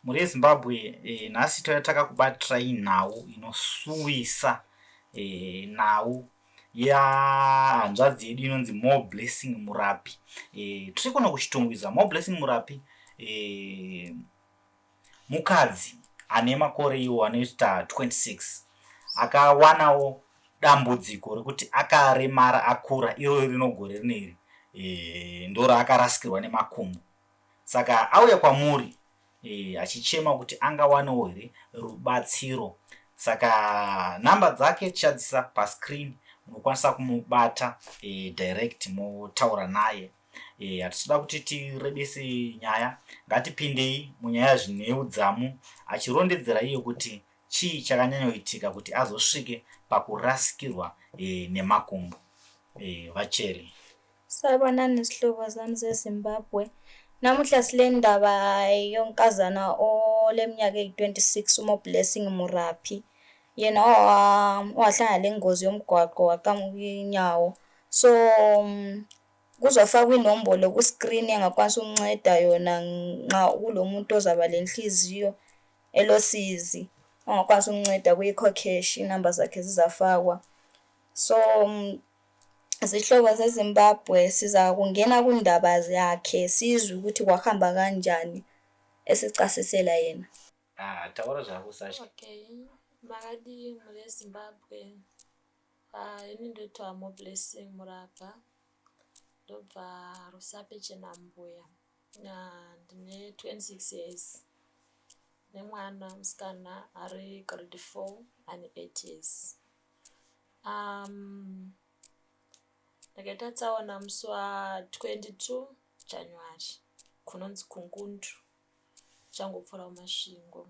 Mhuri yeZimbabwe e, nhasi tauya takakubatirai nhau inosuwisa e, nhau yehanzvadzi yedu inonzi More Blessing Murapi. E, tiri kuno kuChitungwiza. More Blessing Murapi e, mukadzi ane makore iwo anoita 26 akawanawo dambudziko rekuti akaremara akura iro rino gore rineri e, ndoraakarasikirwa nemakumbo saka auya kwamuri e, achichema kuti angawanawo here rubatsiro saka nhamba dzake tichadzisa pascreen munokwanisa kumubata e, direct motaura naye e, hatitoda kuti tirebese nyaya ngatipindei munyaya zvine udzamu achirondedzera iye kuti chii chakanyanyoitika kuti azosvike pakurasikirwa e, nemakumbo e, vachere Sabonani zihlobo zami zeZimbabwe. Namuhla silendaba yonkazana oleminyaka eyi-26 uMoblessing Murapi. Yena wahlangana lengozi yomgwaqo waqamuka inyawo. So kuzofakwa inombolo ku-screen engakwanisa ukunceda yona nxa kulomuntu ozaba lenhliziyo elosizi ongakwanisa ukunceda kwi-EcoCash inamba zakhe zizafakwa. So zihlobo zeZimbabwe sizakungena kundaba zakhe sizwe ukuthi kwahamba kanjani esicasisela yena. Ah, taura zvako Sasha. Okay, makadii mhuri yeZimbabwe? Ah, ini ndoitwa Moblessing Murapa, ndobva Rusape Chenambuya. Ndine 26 years nemwana musikana ari grade 4 ane 8 years. Ndakaita tsaona musi wa22 January kunonzi Kungundu tichangopfuura kuMasvingo.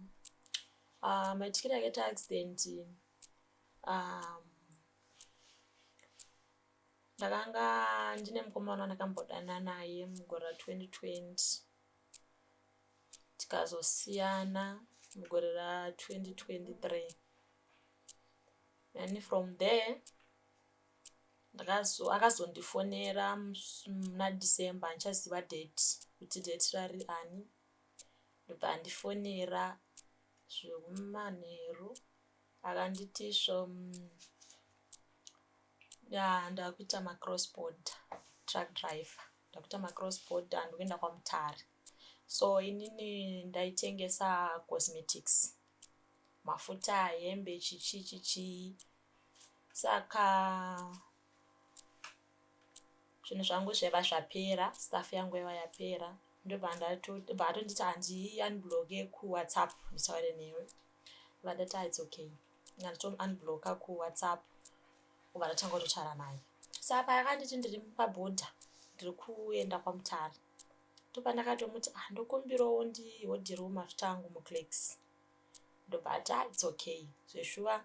Maitikiro akaita accident ndakanga ndine mukomana wandakambodanana naye mugore ra2020 tikazosiyana mugore ra2023 then from there akazondifonera muna December handichaziva date kuti date rari ani ndobva andifonera zvekumanheru akanditi izvo ndakuita macross border truck driver ndakuita macross border ndikuenda kwaMutare so inini ndaitengesa cosmetics mafuta hembe chichi chichi saka zvinhu zvangu zvaiva zvapera stuff yangu yaiva yapera ndobva atonditi handi unblocke kuWhatsApp nditaure newe ndobva ndati its okay ndatomu-unblocka kuWhatsApp ubva ndatanga kutotaura naye saka akanditi ndiri pabhodha ndiri kuenda kwaMutare ndopandakatomuti ah ndokumbirawo ndihodherewo mafuta angu muClerks ndobva ati ah its okay zveshuwa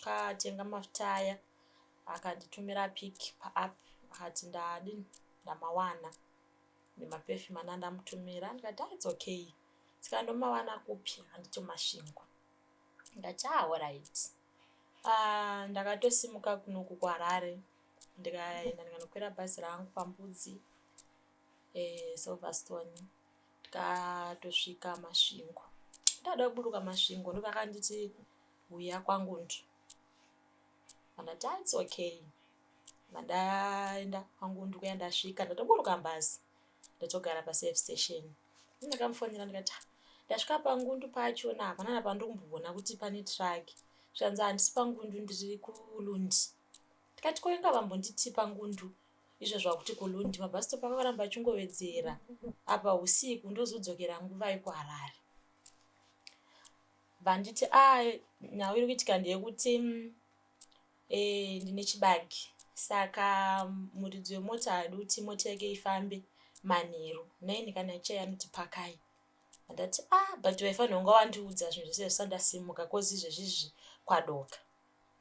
akatenga mafuta aya akanditumira pic paapp akati ndadini ndamawana nemaperfume ana ndamutumira ndikati ah its okay saka ndomawana kupi handiti muMasvingo ndikati ah alright uh, ndakatosimuka kunoku kuHarare ndikaenda ndikanokwira bhazi rangu pambudzi e, Silverstone ndikatosvika Masvingo ndada kuburuka Masvingo ndovakanditi uya kwangundu ndati ah its okay mandaenda kwangundu kuya ndasvika ndatoburuka bhazi ndatogara pasafe station ndakamufonera ndikati ndasvika pangundu pachona hapana napandiri kumboona kuti pane truck zvanzi handisi pangundu ndiri kulundi ndikati ko inga vambonditi pangundu izvo zvakuti kulundi mabhasitopu akaramba achingovedzera apa usiku ndozodzokera nguvai kuHarare vanditi a nhau iri kuitika ndeyekuti e, ndine chibage saka muridzi wemota haadi kuti mota yake ifambe manheru 9 kana ichai anoti pakai ndati ah but waifanira kunga wandiudza zvinhu zvese zvisati ndasimuka cause izvezvizvi kwadoka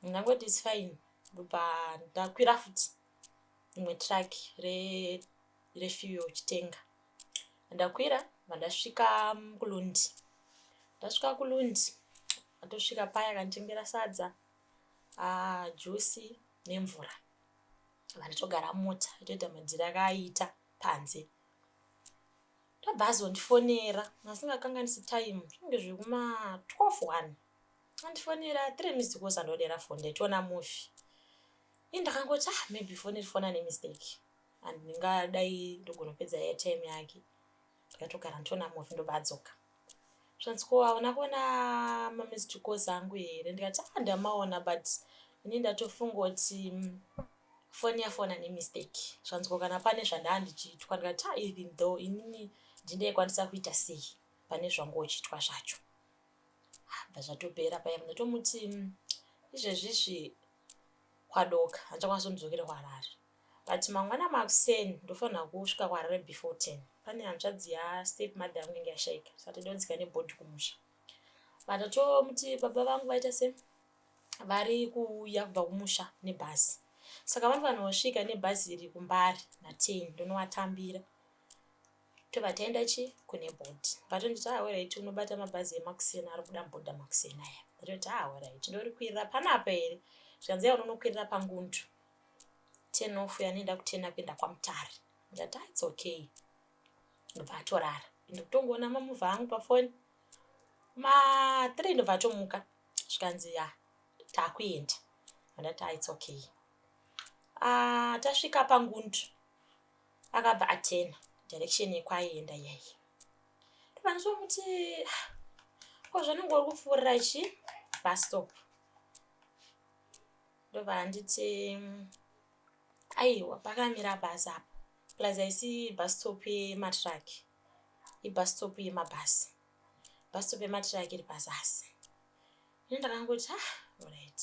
ndangoti its fine ndobva ndakwira futi imwe truck refuel chitenga ndakwira vandasvika kulundi ndasvika kulundi atosvika paya akanditengera sadza juice nemvura vanditogara mota itoita madhiri akaaita panze. Ndobva azondifonera asingakanganisi time zvinenge zvekuma 12 1 andifonera 3 missed calls andodera foni ndaitoona movie. Ini ndakangoti ah maybe foni iri fona nemistake and ndingadai ndogonopedza airtime yake ndikatogara nditoona movie ndobva adzoka. Zvanzi ko hauna kuona mamissed calls angu here ndikati ah ndamaona but ini ndatofunga kuti foni yafona nemistake. Zvanzi ko kana pane zvandaa ndichiitwa ndikati ah even though inini ndindaikwanisa kuita sei pane zvanga uchiitwa zvacho. Bva zvatopera paya ndatomuti izvezvizvi kwadoka handichakwanisa kundidzokera kuHarare but mangwana makuseni ndofanira kusvika kuHarare before 10 pane hanzvadzi yastep mother yangu inenge yashaika saka tododzika nebhodhi kumusha. Vandatomuti baba vangu vaita se vari kuuya kubva kumusha nebhazi saka vanofanira kusvika nebhazi iri kuMbare na10 ndonovatambira tobva taenda chi kune bhodhi vatonditi ah alright unobata mabhazi emakuseni ari kuda mubhodha makuseni aya ndatoti ah alright ndorikwirira panapa here zvikanzi ya unonokwirira pangundu ten off yanoenda kutena kuenda kwamutare ndati ah it's okay ndobva atorara ndikutongoona mamuvha angu pafoni ma 3 ndobva atomuka zvikanzi ya takuenda ndati ah it's okay ah, tasvika pangundu akabva atena direction yekwaienda iyaiyi ndobva ndatomuti ah, ko zvanenge uri kupfuurira chi bus stop ndobva anditi aiwa pakamira bhazi apo plus haisi bus stop yematruck ibus stop yemabhasi bus stop yematruck iri pazasi ini ndakangoti ah alright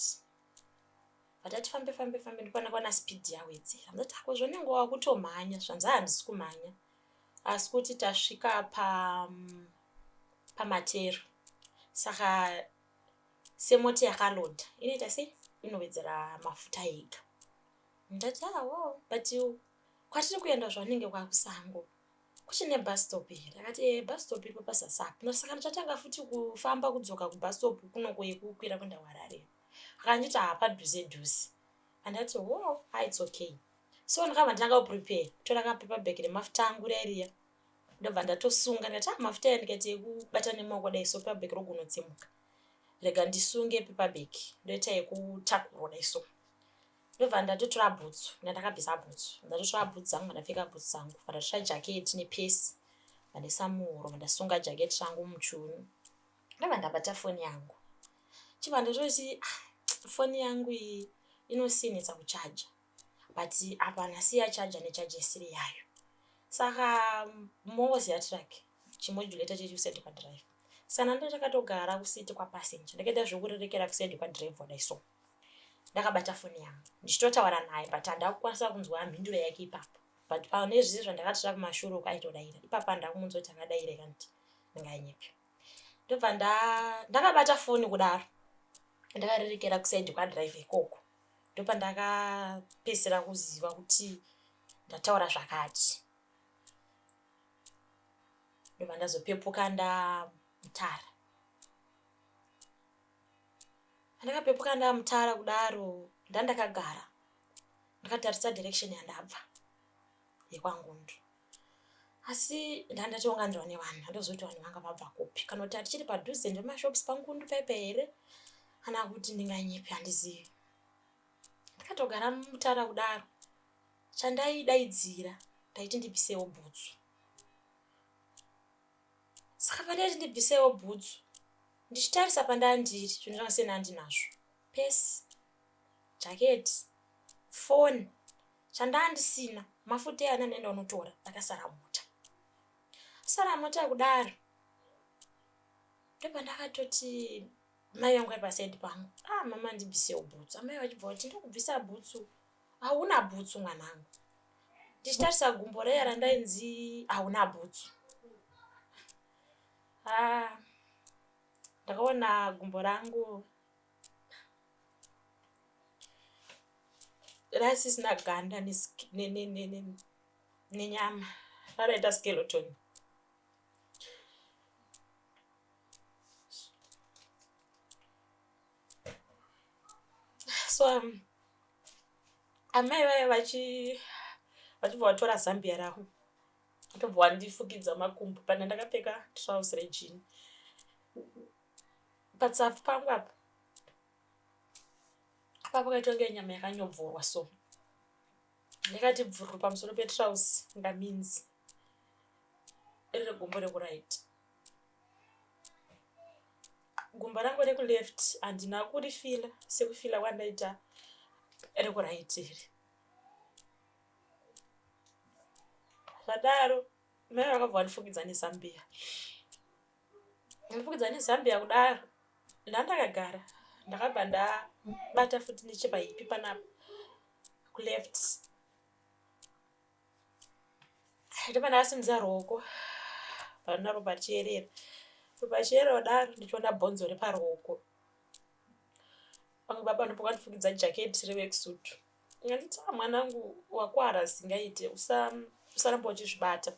but fambe fambe fambe ndipana kwana speed yawedzera ndati ako zvanenge wakutomhanya zvanzi handisi kumhanya asi kuti tasvika pa pamatero saka semota yakalodha inoita sei inowedzera mafuta ega ndati awo but kwatiri kuenda zvanenge kwakusango kuchine bus stop here akati e bus stop iripo pazasi apo saka ndichatanga futi kufamba kudzoka kubus stop kunoko yekukwira kuenda kuharare akanditi hapadhuze dhuze andati wo ah, it's okay so ndakabva ndatanga kuprepare kutora kapaper bag remafuta angu reriya ndobva ndatosunga ndikati ah mafuta aya ndikaiti ekubata nemaoko dai so paper bag rogonotsimuka rega ndisunge paper bag ndoita yekutakurwa dai so ndobva ndatotora bhutsu ndandakabvisa bhutsu ndatotora bhutsu dzangu ndapfeka bhutsu dzangu vandatora jaketi nepesi vandaisa muhuro vandasunga jaketi rangu muchiuno ndobva ndabata foni yangu chibva ndatoti ah, foni yangu iyi inosinetsa kuchaja but apa nhasi yachaja nechaja isiri yayo saka mongoziva truck chimodulator chechikuside kwadrive saka ndanda takatogara kuseat kwapassenger ndakaita zvekurerekera kuside kwadrive wadai so ndakabata foni yangu ndichitotaura naye but handina kukwanisa kunzwa mhinduro yake ipapo but pane zvese zvandakatora kumashure uko aitodaira ipapo handina kumunzwa kuti akadaira kanti ndinganyepi ndobva ndakabata foni kudaro ndakarerekera kuside kwadrive ikoko ndopandakapedzisira kuziva kuti ndataura zvakati ndobva ndazopepuka ndamutara pandakapepuka ndamutara kudaro ndandakagara ndakatarisa direction yandabva yekwangundu asi ndandatounganirwa nevanhu handozoti vanhu vanga vabva kupi kana kuti hatichiri padhuze ndemashops pangundu paipa here kana kuti ndinganyepi handizivi ndakatogara mutara kudaro chandaidaidzira ndaiti ndibvisewo bhutsu saka pandaiti ndibvisewo bhutsu ndichitarisa pandandiri zvinhu zvanga sena ndinazvo pesi jaketi foni chandandisina mafuta eyana ndaenda unotora akasara mota sara mota kudaro ndopandakatoti mai vangu vari paside pangu ah mama ndibvisewo bhutsu amai vachibva kuti ndokubvisa bhutsu hauna bhutsu mwanangu ndichitarisa gumbo raya randainzi hauna bhutsu ah ndakaona gumbo rangu rasisina ganda nenyama raraita skeleton so amai vaya vachibva vatora zambia ravo. Ndobva wandifukidza makumbo pana ndakapfeka trouse rejini. Patsapfu pangu apa apa pakaita kunge nyama yakanyobvorwa so. Ndakati bvururu pamusoro petrouse kunga minzi. Riri gumbo rekuright. Gumbo rangu rekuleft handina kurifila sekufila kwandaita rekuright iri. Zvadaro mai vakabva vandifukidza nezambiya. Ndifukidza nezambiya kudaro ndandakagara ndakabva ndabata futi nechepahipi panapa kuleft. Ndobva ndasimudza ruoko panona ropa richiyerera. Ropa richiyerera kudaro ndichiona bhonzo reparuoko. Pamwe baba ndopakandifukidza jacket reworksuit. Ndikati ah mwanangu wakwara zvisingaite usaramba uchizvibata.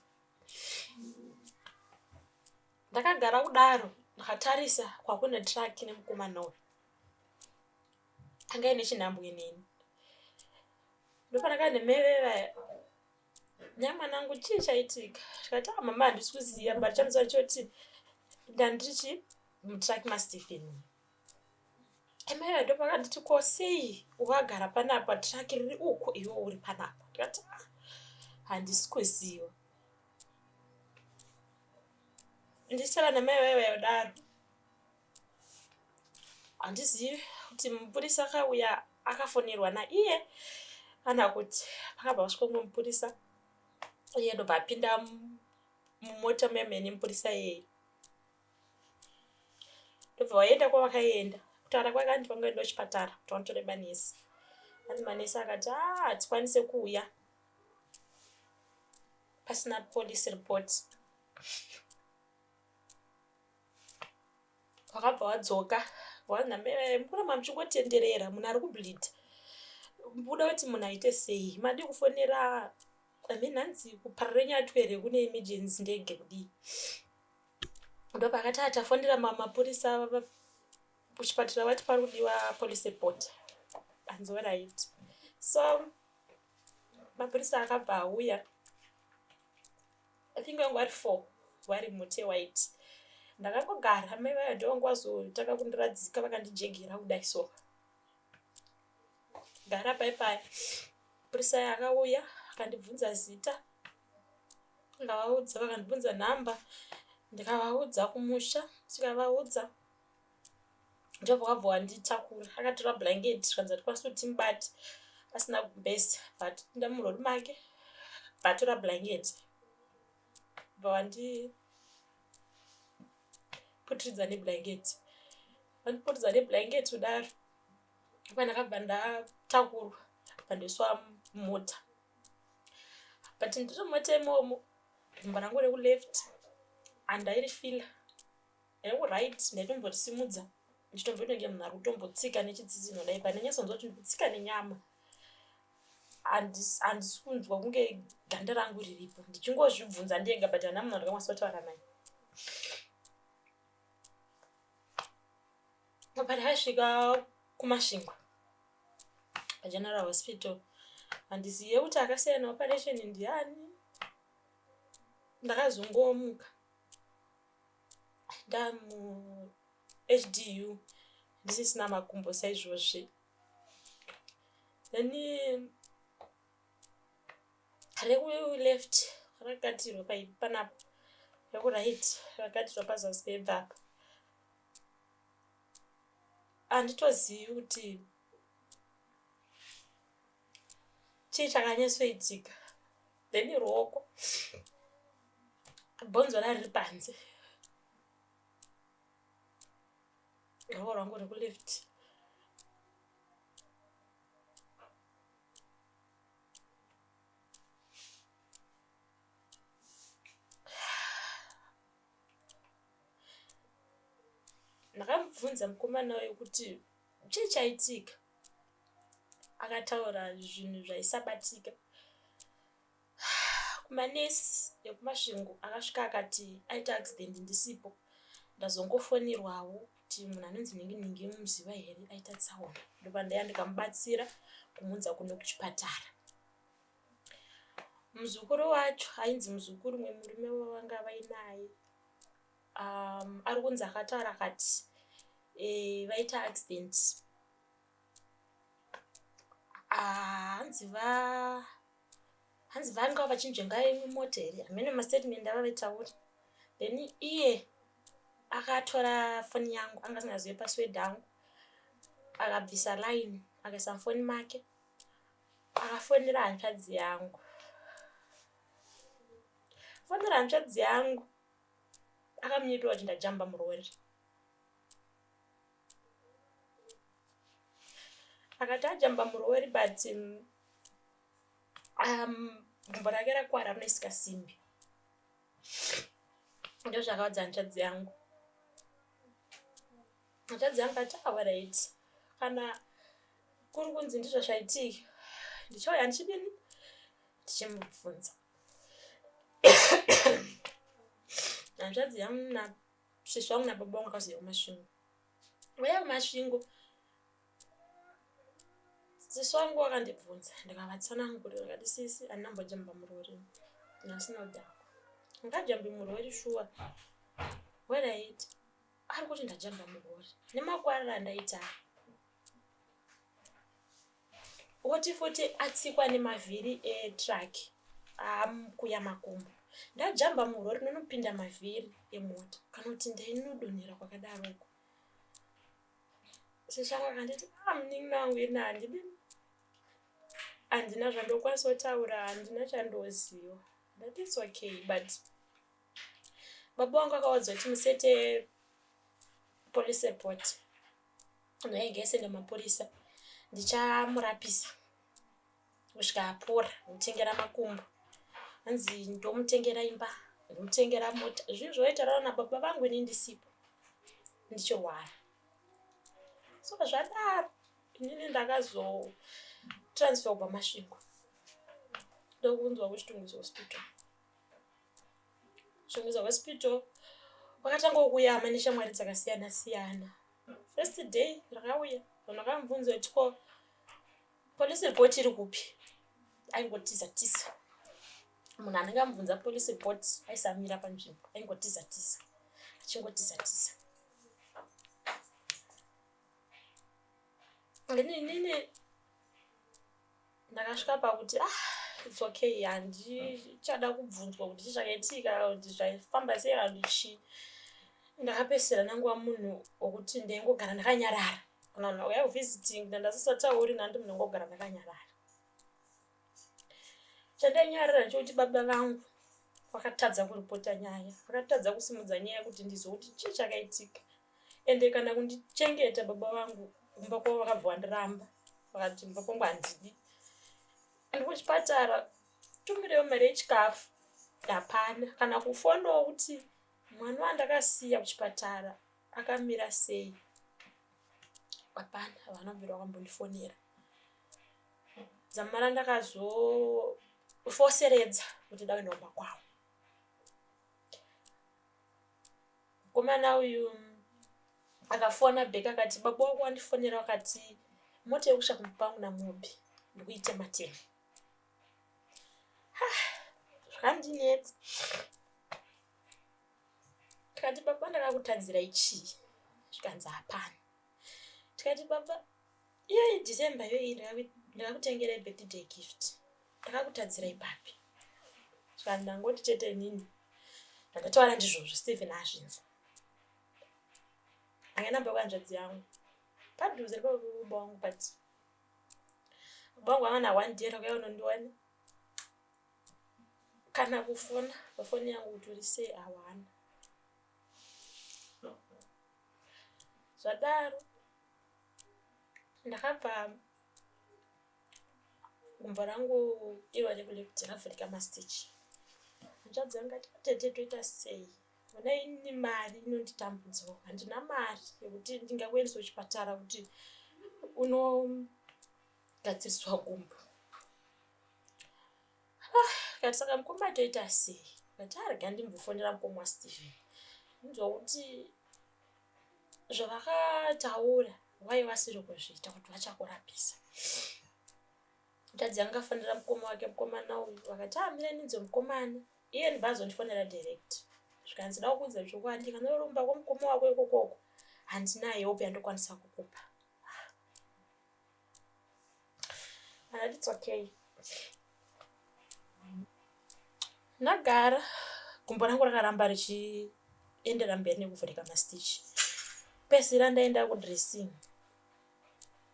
Ndakagara kudaro ndakatarisa kwakune truck nemukomana uyu. Anga aine chinhambwe neni. Ndopandakandimeveva nhai mwanangu chii chaitika? Ndikati ah mama handisi kuziva but chandoziva ndechekuti ndandiri mutruck maStephen. Amai vaya ndopakanditi ko sei wakagara panapa truck riri uko iwe uri panapa ndikati ah handisi kuziva ndichitaura namai vaya vaya kudaro handizivi kuti mupurisa akauya akafonerwa naiye kana kuti pakabva pasvika umwe mupurisa iye ndobva apinda mumota muya mune mupurisa iyeye Ndobva vaenda kwavakaenda. Kutaura kwake hanzi vangoenda kuchipatara kuti vanotore manesi. Hanzi manesi akati haa hatikwanise kuuya pasina police report. Vakabva vadzoka vanzi mukuramba muchingotenderera munhu ari kubleeder. Mukuda kuti munhu aite sei? Madii kufonera I mean hanzi kuParirenyatwa here kune emergency ndege kudii? Ndopakati ah tafonera mapurisa kuchipatara vati pari kudiwa police report. Hanzi alright. So mapurisa akabva auya. I think vanga vari four vari mute white. Ndakangogara mai vaya ndovanga vazotanga kundiradzika vakandijegera kudai so. Gara pai pai. Mapurisa aya akauya akandibvunza zita. Ndikavaudza vakandibvunza nhamba ndikavaudza kumusha tikavaudza ndobva vabva vanditakura. Akatora blanket zvikanzi hatikwanisi kuti timubate asina gumbeze but pinda murori make bvatora blanket bva vandiputiridza neblanket. Vandiputiridza neblanket kudaro ndopandakabva ndatakurwa bva mumota. But ndiri mumota imomo gumbo rangu rekuleft handairifila rekuright ndaitombotisimudza ndichitomboita kunge munhu ari kutombotsika nechitsitsinho dai but ndainyatsokunzwa kuti ndikutsika nenyama handisi kunzwa kunge ganda rangu riripo ndichingozvibvunza ndega but handina munhu wandakakwanisa kutaura naye. Pandakasvika kuMasvingo paGeneral Hospital handizive kuti akasiyana operation ndiani ndakazongomuka ndamuHDU ndisisina makumbo saizvozvi then rekuleft rakagatirwa panapa rekuright rakagatirwa pazasi pebvapa Handitozivi kuti chii chakanyatsoitika then ruoko bhonzo rari riri panze ruoko rwangu rwekuleft. Ndakamubvunza mukomana uyu kuti chii chaitika akataura zvinhu zvaisabatika. Kumanesi ekuMasvingo akasvika akati aita accident ndisipo ndazongofonerwawo kuti munhu anonzi nhingi nhingi munomuziva here aita tsaona ndopandaiya ndikamubatsira kumuunza kuno kuchipatara. Muzukuru wacho ainzi muzukuru umwe murume wavanga vainaye ari kunzi akataura akati vaita accident hanzi va hanzi vanga vachinzvenga imwe mota here hameno mastatement avavaitaura then iye akatora foni yangu anga asingazive password yangu akabvisa line akaisa mufoni make akafonera hanzvadzi yangu fonera hanzvadzi yangu akamunyepera kuti ndajamba murori akati ajamba murori but gumbo rake rakwara rinoisika simbi ndozvakaudza hanzvadzi yangu hanzvadzi yangu ati awarit kana kuri kunzi ndizvo zvaitika ndichauya ndichidini ndichimubvunza hanzvadzi yangu nasisi wangu nababa vangu akazouya kumasvingo uya kumasvingo sisi wangu wakandibvunza ndikavatsanangurira ndikati sisi handina kumbojamba murori ndasina kudhakwa ndingajambi murori shuwa weraiti ari kuti ndajamba murori nemakwarira andaita woti futi atsikwa nemavhiri etruck amukuya makumbo ndajamba murori ndinopinda mavhiri emota kana kuti ndainodonhera kwakadaroko sisi vangu akanditi ah munin'ina wangu ini handidi handina zvandokwanisa kutaura handina chandoziva ndati its okay but baba vangu akaudza kuti musete police report yainge yasenda mapurisa ndichamurapisa kusvika apora ndotengera makumbo hanzi ndomutengera imba ndomutengera mota zvinhu zvaitaura nababa vangu ini ndisipo ndichirwara so zvadaro inini ndakazotransfer kubva masvingo ndokunzwa kuchitungwiza hospital chitungwiza hospital kwakatanga kuyama neshamwari dzakasiyana siyana first day rakauya vanhu vakamubvunza kuti ko police report iri kupi aingotiza tiza munhu anenge amubvunza police report aisamira panzvimbo aingotiza tiza achingotiza tiza then inini ndakasvika pakuti ah its okay handichada kubvunzwa kuti chii chakaitika kuti zvaifamba sei kana kuti chii ndakapedzisira ndanguva munhu wekuti ndaingogara ndakanyarara kana vanhu vauya kuvisiting ndandasisatauri nandi munhu angogara ndakanyarara chandainyarara ndechekuti baba vangu vakatadza kuripota nyaya vakatadza kusimudza nyaya kuti ndizwe kuti chii chakaitika ende kana kundichengeta baba vangu kumba kwavo vakabva vandiramba vakati kumba kwangu handidi and kuchipatara tumirewo mari yechikafu hapana kana kufonawo kuti mwana wandakasiya kuchipatara akamira sei hapana havana kubvira vakambondifonera dzamara ndakazofoseredza kuti ndakuenda kumba kwavo mukomana uyu akafona back akati baba wako wandifonera wakati mota yekusvika kumba kwangu namobi ndikuitema tema zvakandinetsa tikati baba ndakakutadzirai chii zvikanzi hapana tikati baba iyoyi december iyoyi ndakakutengerai birthday gift ndakakutadzirai papi zvikanzi ndangoti chete inini ndakataura ndizvozvo stephen azvinzwa anganamba kwanzvadzi yangu padhuze pababa wangu but baba wangu angana one day rakauya unondiwana kana kufona pafoni yangu kuti uri sei hawana zvadaro ndakabva gumbo rangu iro rekuleft ravhurika mastitch hanzvadzi yangu ati tete toita sei ona ini mari inonditambudzawo handina mari yekuti ndingakuendesa kuchipatara kuti unogadziriswa gumbo ah, kati saka mukoma toita sei kati arega ndimbofonera mukoma wastephen ndinzwa kuti zvavakataura wai vasiri kuzviita kuti vachakurapisa. Mutadzi anga afonera mukoma wake mukomana uyu vakati ah mira ndinzwe mukomana iye ndibva azondifonera direct zvikanzi da kukuudza chokwadi kana uri kumba kwemukoma wako ikokoko handina help yandokwanisa kukupa. Akati it's okay. Ndagara gumbo rangu rakaramba richiendera mberi nekuvhurika mastitch. Pedzisira ndaenda kudressing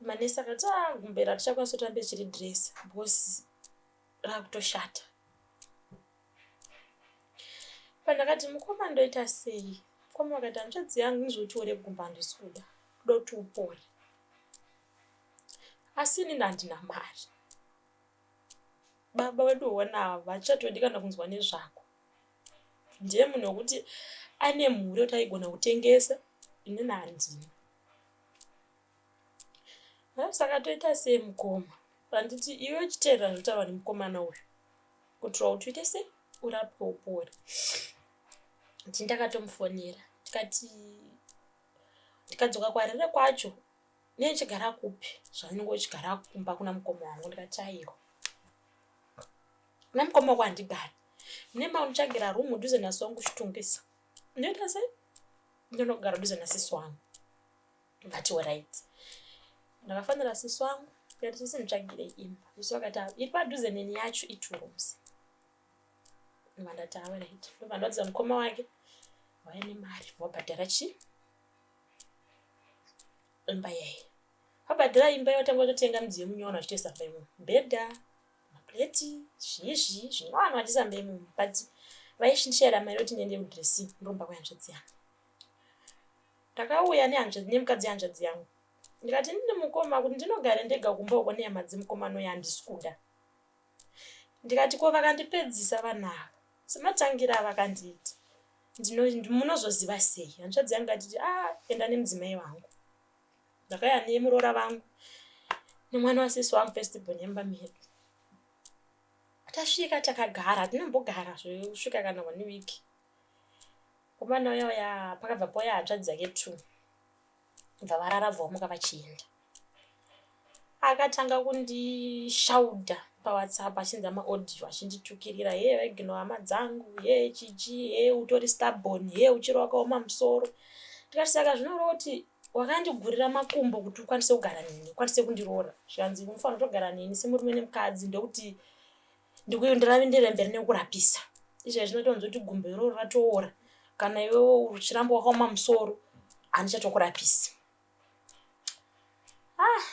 manesi akati ah gumbo iri hatichakwanisa kuti rambe tichiridressa because rakutoshata. Pandakati mukoma ndoita sei? Mukoma vakati hanzvadzi yangu ini zvekuti ure gumbo handisi kuda, ndoda kuti upore. Asi inini handina mari. Baba wedu hona ava havachatodi kana kunzwa nezvako. Ndiye munhu wekuti ane mhuri yekuti aigona kutengesa inini handina. Saka toita sei mukoma? Handiti iwe uchiteerera zvinotaurwa nemukomana uyu kuitira kuti uite sei urapwe upore. Ndini ndakatomufonera ndikati ndikadzoka kuHarare kwacho ndinenge ndichigara kupi zvaunenge uchigara kumba kuna mukoma wangu ndikati aiwa kuna mukoma wako handigari mune maunitsvagira room mudhuze nasisi wangu kuchitungwiza ndoita sei ndonogara dhuze nasisi wangu but alright ndakafonera sisi wangu ndikati sisi nditsvagirei imba sisi vakati ah, iri padhuze neni yacho itwo rooms ndobva ndati alright ndobva ndaudza mukoma wake wauya nemari wabhadhara chii imba yayi wabhadhara imba yotanga kutotenga midziyo munyowani vachitoisa mumba imomo mubhedha mapleti zvii zvii zvinyowani vachiisa mumba imomo but vaishishayira mari yekuti ndiende kudressing ndomba kwehanzvadzi yangu ndakauya nehanzvadzi nemukadzi wehanzvadzi yangu ndikati ndini mukoma kuti ndinogare ndega kumba uko nehama dzemukomana uyo handisi kuda Ndikati ko vakandipedzisa vanhu ava sematangira avakandiita munozoziva sei? Hanzvadzi yangu ikatiti ah enda nemudzimai wangu. Ndakauya nemuroora vangu nemwana wasisi wangu first born yemumba medu. Tasvika takagara hatina kumbogara zvekusvika kana one week. Mukomana uya uya pakabva pauya hanzvadzi dzake two bva varara bva vamuka vachienda. Akatanga kundishaudha pawhatsapp achinza maaudio achinditukirira hee vaigino hama dzangu hee chichi hee utori stubborn hee uchiri wakaoma musoro. Ndikati saka zvinoreva kuti wakandigurira makumbo kuti ukwanise kugara neni ukwanise kundiroora zvikanzi unofanira kutogara neni semurume nemukadzi ndokuti ndikuenderera mberi nekurapisa izvezvi ndinotonzwa kuti gumbo iroro ratoora kana iwewe uchiramba wakaoma musoro handichatokurapisi. Ah,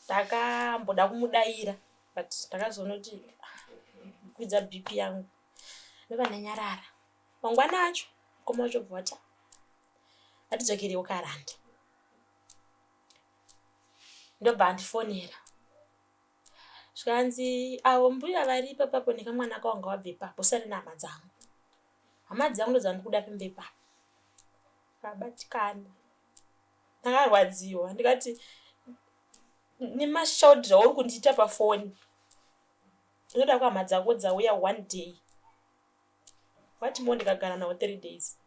ndakamboda kumudaira but ndakazoona kuti ah, kwidza bp yangu ndobva ndanyarara. Mangwana acho mukoma wacho obva wati ngatidzokerewo karanda ndobva andifonera Zvikanzi avo mbuya vari ipapapo nekamwana kawo ngavabve ipapo usare nehama dzangu. Hama dzangu ndodzandikuda pamba ipapo. Ndabatikana. Ndakarwadziwa ndikati nemashaudhiro auri kundiita pafoni ndoda kuhama dzako dzauya one day. What more ndikagara nawo 3 days.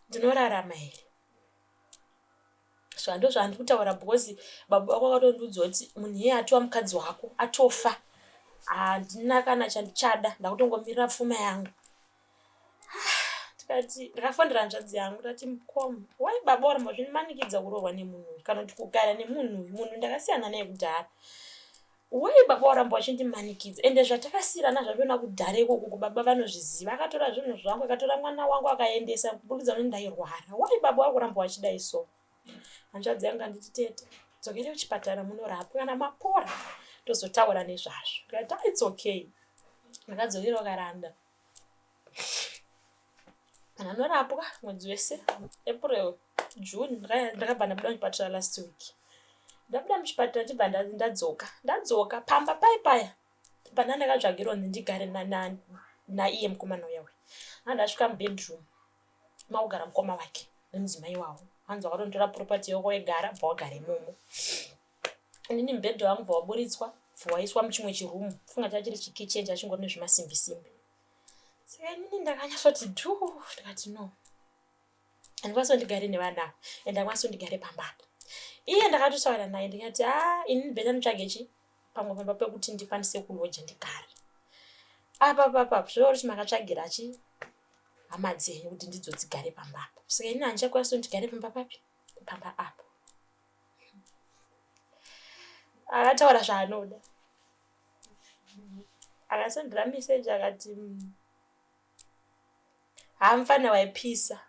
Ndinorarama here? Zva ndozvandiri kutaura because baba vako vakatondiudza kuti munhu iyeye atova mukadzi wako atofa handina kana chandichada ndakutongomirira pfuma yangu. Tikati ndakafonera hanzvadzi yangu ndikati mukoma why baba waramba uchindimanikidza kuroorwa nemunhu uyu kana kuti kugara nemunhu uyu munhu ndakasiyana naye kudhara. Why baba waramba wachindimanikidza ende zvatakasiyirana zvachona kudhara ikoko baba vanozviziva akatora zvinhu zvangu akatora mwana wangu akaendesa kuburikidza nekuti ndairwara why baba wakuramba wachidai so hanzvadzi yangu anditi tete dzokere kuchipatara munorapwa kana mapora tozotaura nezvazvo ndikati ah, its okay ndakadzokera karanda Ndanorapwa mwedzi wese April, June ndakabva ndabuda muchipatara last week. Ndabuda muchipatara ndichibva ndadzoka. Ndadzoka pamba paye paya pandanga ndakatsvagirwa kunzi ndigare naiye mukomana uya uya. Ndanga ndasvika mubedroom makugara mukoma wake nemudzimai wavo. Hanzi wakatonditora property yako wegara bva wagara imomo. Inini mubhedha wangu bva waburitswa bva waiswa muchimwe chiroom funga chachiri chikitchen chachingori nezvimasimbi simbi. Saka inini ndakanyatsoti dhuu ndikati no handikwanisi kuti ndigare nevana ava and handikwanisi kuti ndigare pamba apa. Iye ndakatotaura naye ndikati haa ini better nditsvage chi pamwe pamba pekuti ndikwanise kuloja ndigare. Apa papa zvoreva kuti makatsvagira chi hama dzenyu kuti ndidzo dzigare pamba apa. Saka ini handichakwanisi kuti ndigare pamba papi? Pamba apa. Akataura zvaanoda. Akasendera message akati haa mfana waipisa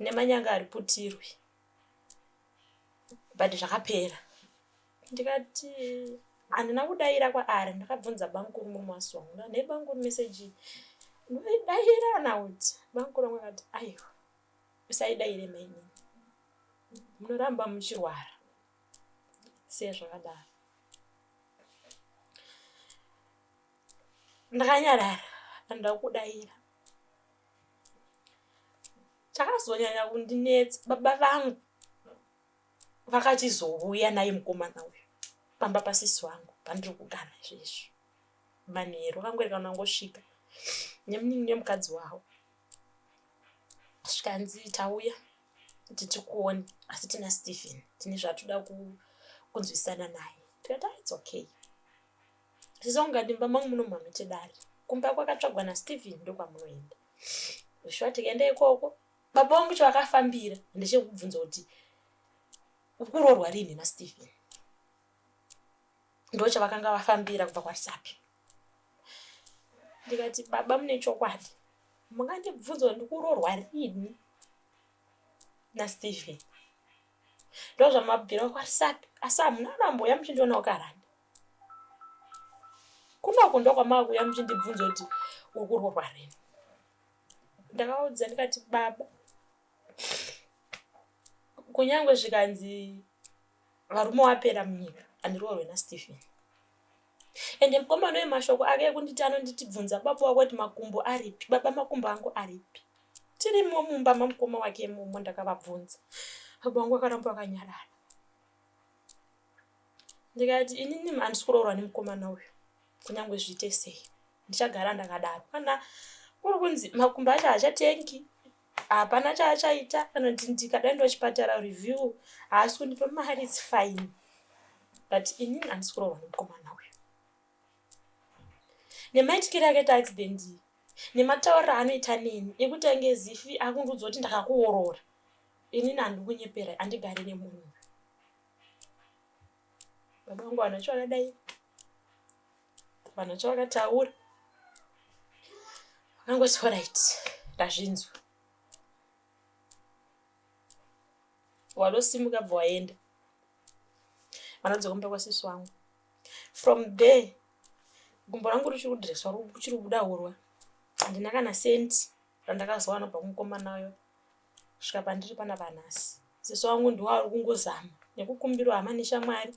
nemanyanga hariputirwi but zvakapera. Ndikati handina kudaira kwaari ndakabvunza bamukuru murume wasi wangu ndikati nhai bamukuru message iyi ndoidaira kana kuti bamukuru vangu vakati aiwa usaidaire mainini munoramba muchirwara siya zvakadaro. Ndakanyarara handina kudaira. Chakazonyanya kundinetsa baba vangu vakachizouya naye mukomana uyu pamba pasisi vangu pandiri kugara izvezvi. Manheru vakangoerekana vangosvika nemukadzi wavo. Zvikanzi tauya kuti tikuone asi tina Steven tine zvatoda kunzwisisana naye. Tikati ah it's okay. Sisi vangu ngati mumba mangu muno mamuite dare. Kumba kwakatsvagwa naSteven ndokwamunoenda. Shuwa tikaenda ikoko baba vangu chavakafambira ndechekubvunza kuti uri kuroorwa rinhi naSteven. Ndochavakanga vafambira kubva kwaRusape. Ndikati baba mune chokwadi mungandibvunza kuti ndikuroorwa rinhi naSteven. Ndozvamabvira kwaRusape asi hamuna kumbouya muchindionawo karani. Kunoku ndokwamakuuya muchindibvunza kuti uri kuroorwa rini. Ndakavaudza ndikati baba kunyangwe zvikanzi varume wapera munyika handiroorwe naStephen. Ende mukomana uyu mashoko ake ekunditi anonditi bvunza baba wako kuti makumbo aripi baba makumbo angu aripi. Tirimo mumba mamukoma wake imomo ndakavabvunza. Baba vangu vakaramba vakanyarara. Ndikati inini handisi kuroorwa nemukomana uyu kunyangwe zviite sei ndichagara ndakadaro. Kana kuri kunzi makumbo acho haachatengi hapana chaachaita kana kuti ndikada kuenda kuchipatara review haasi kundipa mari its fine but inini handisi kuroorwa nemukomana uyu. Nemaitikiro akaita accident iyi nematauriro aanoita neni ekuti ange zifi akundiudza kuti ndakakuorora inini handikunyepera handigari nemunhu uyu. Baba vangu havana chavakadai havana chavakataura vakangoti horait ndazvinzwa. Watosimuka bva waenda vanodzoka kumba kwasisi wangu. From there gumbo rangu richiri kudhireswa kuchiri kubuda hurwa handina kana cent randakazowana kubva kumukomana uyo kusvika pandiri panapa nhasi. Sisi wangu ndiwo ari kungozama nekukumbirawo hama neshamwari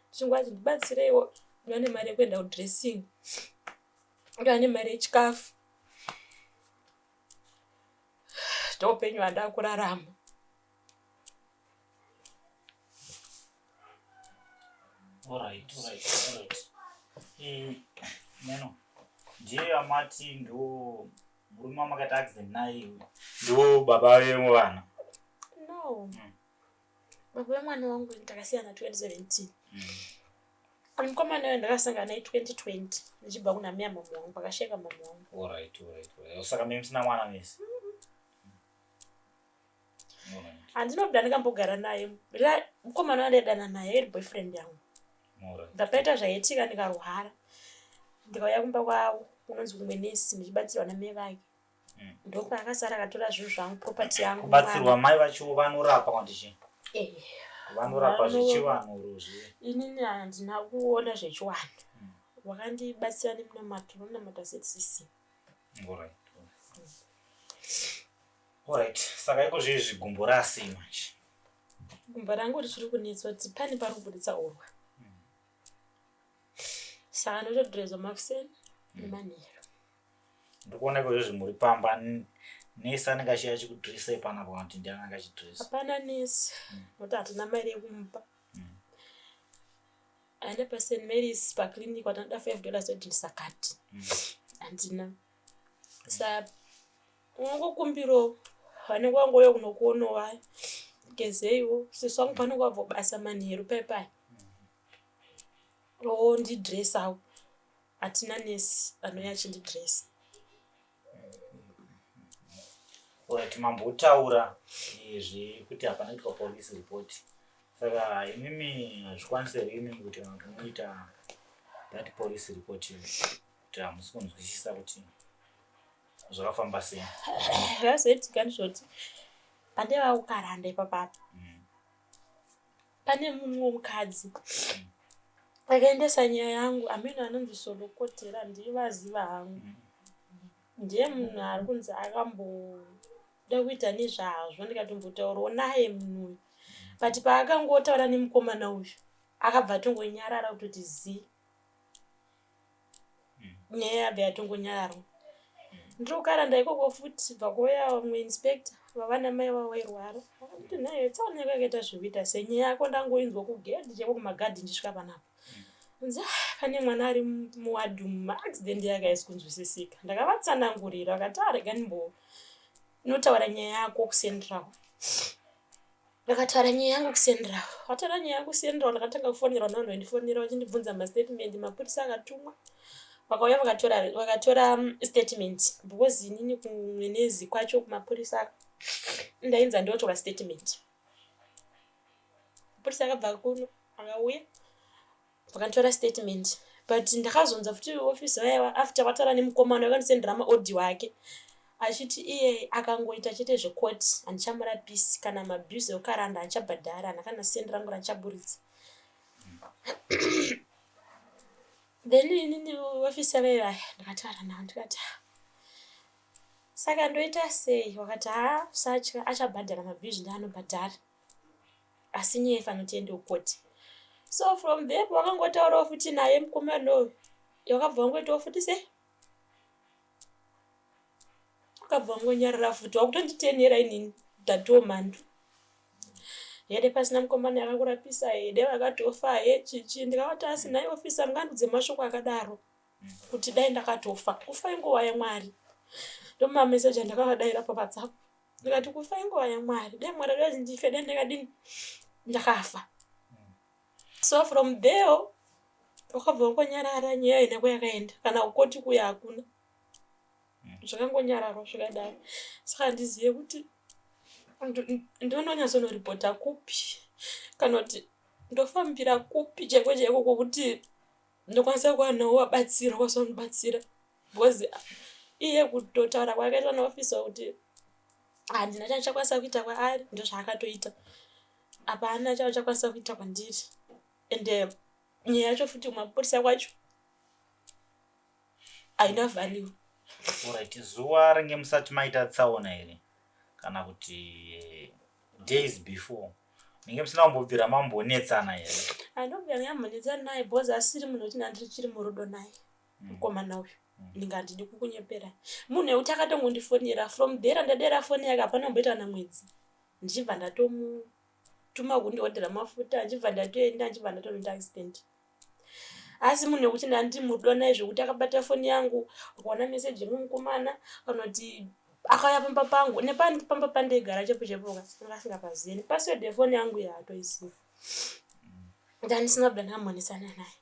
ndichingoti ndibatsireiwo ndiwane mari yekuenda kudressing ndiwane mari yechikafu ndoupenyu hwandakurarama. Alright, alright, alright. Eh, neno ndiye amati ndo murume wamakaita accident naye ndo baba vevana. No. Baba vemwana wangu takasiyana 2017. Mukomana uyo ndakasangana naye 2020 ndichibva kuna mia mama wangu pakasheka mama wangu. Alright, alright, alright. Saka mimi musina mwana mese. Handinobuda ndikambogara naye. Mukomana wandaidana naye iri boyfriend yangu. Ndapaita zvaiitika ndikarwara. Ndikauya kumba kwavo kunonzi kumwe nesi ndichibatsirwa namai vake. Ndopaakasara akatora zvinhu zvangu property yangu. Kubatsirwa mai vacho vanorapa kana kuti chii? Eh. Vanorapa zvechivanhu or zve. Inini handina kuona zvechivanhu. Wakandibatsira nemunamato, unonamata ZCC. Alright. Alright, saka iko zvezvi gumbo rasei manje? Gumbo rangu richiri kunetsa kuti pane pari kubuditsa urwa. Saka ndotodhirezwa makuseni nemanheru. Ndikuona iko zvezvi muri pamba nesi anenge achiya achikudhiresai panapa kana kuti ndiani anenge achidhiresa? Hapana nesi nokuti hatina mari yekumupa. Aenda paSt Mary's paclinic watinoda $5 todhiresa kati. Handina. Sa unongokumbirawo vanenge vangouya kunokuonawo vaya. ndigezeiwo sisi wangu panenge wabva basa manheru paipai ondidressawo hatina nesi anouya achindidressa. Alright, mambotaura zvekuti hapana kuitwa police report, saka imimi hazvikwanisi here imimi kuti kana kuti munoita that police report, kuti hamusi kunzwisisa kuti zvakafamba sei? Zvazoitika ndizvoti pandaiva kuKaranda ipapapa, pane mumwe mukadzi akaendesa nyaya yangu, amene anonzi Solokotera, ndivaziva hangu. Ndiye munhu ari kunzi akamboda kuita nezvazvo, ndikatombotaurawo naye munhu uyu, but paakangotaura nemukomana uyu akabva atongonyarara kutoti zii, nyaya yabva yatongonyararwa. Ndiri kuKaranda ikoko futi, bva kwauya vamwe inspector vava namai vavo vairwara, vakanditi, "Nhai, tsaona yako yakaita zvekuita sei? Nyaya yako ndangoinzwa kugedhi chaiko, kumagadhi ndichisvika panapa, kunzi, 'Ah, pane mwana ari muwadhi umu, maaccident yake haisi kunzwisisika.'" Ndakavatsanangurira, vakati, "Arega ndimbonotaura nyaya yako kuCentral." Ndakataura nyaya yangu kuCentral. Vataura nyaya yangu kuCentral, ndakatanga kufonerwa nevanhu vaindifonera vachindibvunza mastatement. Mapurisa akatumwa, vakauya, vakatora statement, because inini kuMwenezi kwacho kumapurisa ndainzi handiotorwa statement. Mapurisa akabva kuno, akauya, vakanditora statement, but ndakazonzwa futi ofisi vaiva after vataura nemukomana, vakandisendera maaudio ake achiti iye akangoita chete zvekoti handichamurapisi, kana mabills ekuKaranda handichabhadhara, hana kana sendi rangu randichaburitsa. Then inini ofisi vaiva ndakataura navo, ndikati, "Saka ndoita sei?" Wakati, "Haa, usatya, achabhadhara mabills, ndeanobhadhara, asi nyaya ifanira kuti iende kukoti." So from there wakangotaurawo futi naye mukomana uyu, wakabva wangoitawo futi sei, wakabva wangonyarara futi, wakutonditenera inini ndatiwo mhandu here, pasina mukomana akakurapisa here, vakatofa he chichi. Ndikavati, "Asi nhai ofisa, mungandudze mashoko akadaro kuti dai ndakatofa? Kufa inguva yaMwari." Ndomameseji andakavadaira paWhatsApp, ndikati, "Kufa inguva yaMwari, dai Mwari ada kuti ndife, dai ndakadini, ndakafa." So from there wakabva wangonyarara, nyaya haina kwayakaenda, kana kukoti kuya hakuna, zvakangonyararwa zvakadaro. Saka handizive kuti ndononyatsonoripota kupi, kana kuti ndofambira kupi chaiko chaiko kwokuti ndokwanisa kuwanawo wabatsira, wakwanisa kundibatsira, because iye kutotaura kwaakaitwa naofisa kuti handina chandichakwanisa kuita kwaari, ndozvaakatoita, hapana chavachakwanisa kuita kwandiri. Ende nyaya yacho futi kumapurisa kwacho haina value. Alright, zuva ringe musati maita tsaona here, kana kuti days before, munge musina kumbobvira mambonetsana here? Handobvira ndambonetsana naye, because asiri munhu wekuti ndandichiri murudo naye mukomana uyu. Ndinga handidi kukunyepera, munhu wekuti akatongondifonera, from there ndadera foni yake, hapana kumboita kana mwedzi, ndichibva ndatomutuma kundiodhera mafuta, ndichibva ndatoenda, ndichibva ndatonoita accident. Asi munhu wekuti ndandiri murudo naye zvekuti akabata foni yangu akaona meseji yemukomana, kana kuti akauya pamba pangu, nepamba pandaigara chepo chepoka anga asingapazivi, password yefoni yangu yaatoiziva. Ndandisina kubva ndambonetsana naye,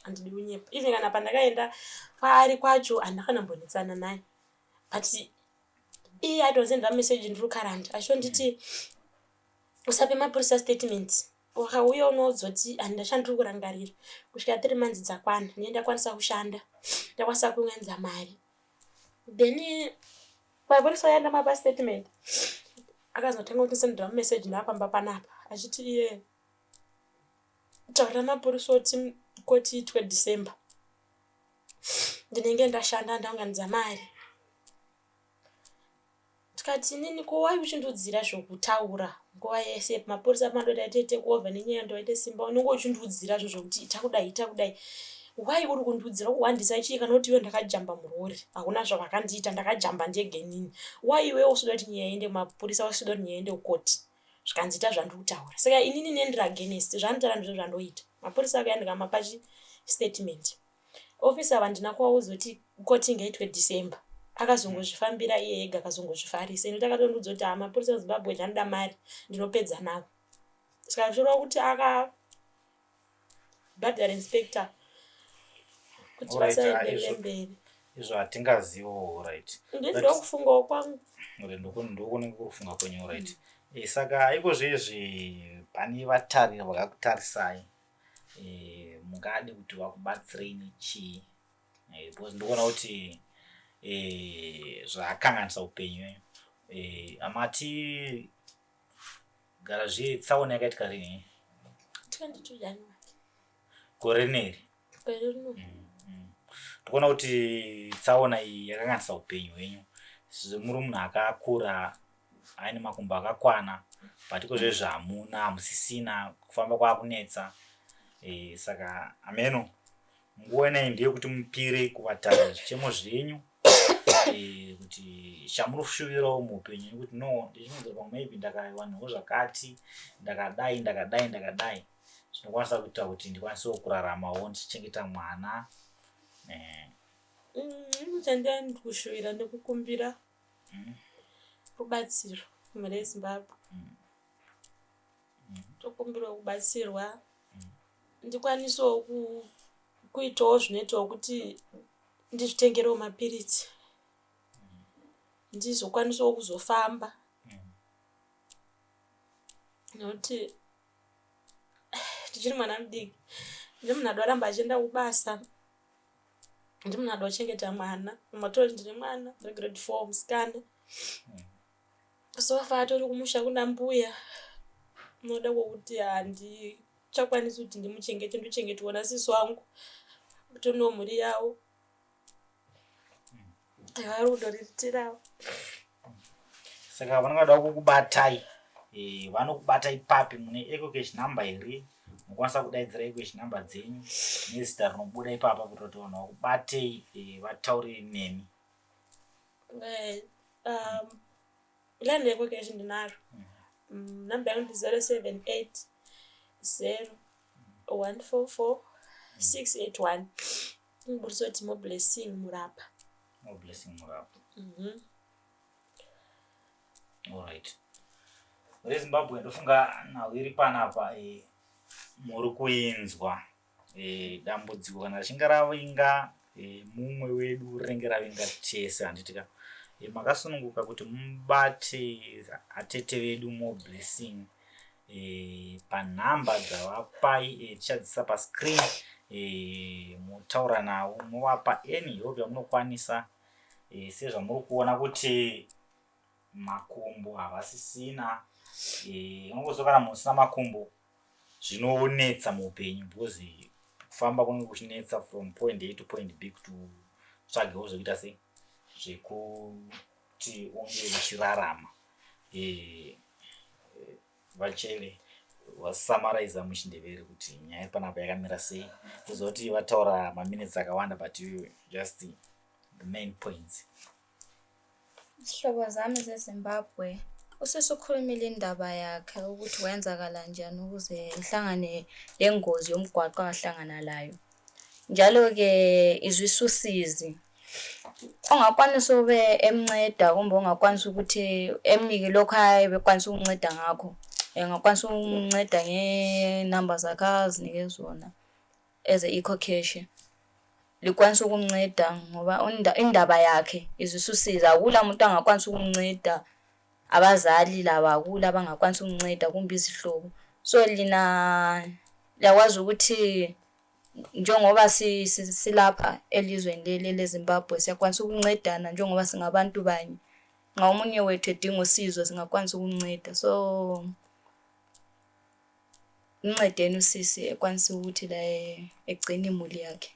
handidi kunyepa. Even kana pandakaenda kwaari kwacho handina kana mbonetsana naye, but iye aitosendera meseji ndiri kuKaranda achitonditi, "Usape mapurisa statement, wakauya unoudzoti handina chandiri kurangarira kusvika 3 months dzakwana, ndinenge ndakwanisa kushanda, ndakwanisa kuunganidza mari." Then mapurisa aya ndamapa statement, akazotanga kundisendera mumeseji ndaapamba panapa achiti iye, "Taurira mapurisa kuti koti itwe December, ndinenge ndashanda, ndaunganidza mari." Tikati, "Inini ko wai uchindiudzira zvokutaura nguva yese? Mapurisa pandoda tiite kuovha nenyaya, ndoite simba, unenge uchindiudzira zvo zvokuti ita kudai, ita kudai. Wai uri kundiudzira kuwandisa chii? Kana kuti iwe ndakajamba murori, hakuna zvavakandiita, ndakajamba ndege inini. Wai iwewe usida kuti nyaya iende kumapurisa, usida kuti nyaya iende kukoti?" Zvikanzi, "Ita zvandiri kutaura." Saka inini nendiri against zvanotaura, ndizvo zvandoita. Mapurisa akauya, ndikamapa statement. Ofisa ava handina kuvaudza kuti koti ngaitwe December. Akazongozvifambira iye ega akazongozvifarisa. Ini takatondiudza kuti haa mapurisa eZimbabwe anoda mari ndinopedza navo. Saka zvichireva kuti akabhadhara inspector kuti Alright, ah, vasaenderere izvo- mberi. Izvo hatingazivo right. Ndinokufungawo kwangu. Ndokunenge kufunga kwenyu right. Eh, saka iko zvezvi pane vatariri vakakutarisai eh, mungade kuti vakubatsirei nechii eh, because ndikuona kuti eh, zvakanganisa upenyu eh, amati gara zviye tsaona yakaitika rini 22 January. Gore rineri. Gore rino. Ndikuona kuti tsaona iyi yakanganisa upenyu hwenyu sezvo muri munhu akakura aine makumbo akakwana but iko zvezvi hamuna hamusisina kufamba kwakunetsa e, saka ameno nguva inei ndeyekuti mupire kuvatarira zvichemo zvenyu e, kuti chamunoshuvirawo muupenyu nekuti no ndichinonzwa pamwe maybe ndakawanawo zvakati ndakadai ndakadai ndakadai zvinokwanisa kuita kuti ndikwanisewo kuraramawo ndichichengeta mwana eh. Mm, chandani kushuvira nekukumbira rubatsiro mhuri yeZimbabwe. Tokumbirawo kubatsirwa ndikwanisewo kuitawo zvinoitawo kuti ndizvitengerewo mapiritsi ndizokwanisawo kuzofamba nekuti ndichiri mwana mudiki ndiri munhu anoda kuramba achienda kubasa ndiri munhu anoda kuchengeta mwana matoti ndine mwana ari grade 4 musikana so far atori kumusha kuna mbuya noda kwokuti handichakwanisi kuti ndimuchengete ndochengetwa nasisi wangu kutonewo mhuri yavo vari kundoriritirawo. Saka vanongada kukubatai eh, vanokubatai papi mune ecocash number here munokwanisa kudaidzira ecocash number dzenyu nezita rinobuda ipapa kuti kuti vanhu vakubatei eh, vataure nemi. Eh, line reEcocash ndinaro. Number yangu ndi 078 0 144 681. Inoburitsa kuti Moblessing Murapa. Moblessing Murapa. Alright. Rezimbabwe ndofunga nhau iri panapa e, muri kuinzwa e, dambudziko kana richinge ravinga e, mumwe wedu rinenge ravinga tese handiti ka e, makasununguka kuti mubate atete vedu Moblessing e, panhamba dzavapai e, tichadzisa pascreen e, motaura navo movapa any help yamunokwanisa e, sezvamuri kuona kuti makumbo havasisina e, unongoziva kana munhu usina makumbo zvinonetsa muupenyu because kufamba kunenge kuchinetsa from point A to point B kuti utsvagewo zvekuita sei zvekuti unge uchirarama e, vachele vasamaraiza muchindevere kuti nyaya iri panapa yakamira sei kuziva kuti vataura maminutes akawanda but you just the main points. Zihlobo zami zeZimbabwe, usisi ukhulumile indaba yakhe ukuthi kwenzakala njani ukuze ngihlangane lengozi yomgwaqo angahlangana layo. Njalo-ke izwisa usizi. Ongakwanisa ube emnceda kumbe ongakwanisa ukuthi emnike lokho ayebekwanisa ukumnceda ngakho. Engakwanisa ukumnceda ngenamba zakhe azinike zona eze-EcoCash. Likwanisa ukumnceda ngoba indaba yakhe izwisa usizi. Akula muntu angakwanisa ukumnceda, abazali labo akula abangakwanisa ukumnceda kumbe izihlobo. So lina liyakwazi ukuthi njengoba silapha elizweni leli eleZimbabwe siyakwanisa ukuncedana njengoba singabantu banye. Nxa omunye wethu edinga usizo singakwanisa ukumnceda. So mncedeni usisi ekwanise ukuthi laye egcine imuli yakhe.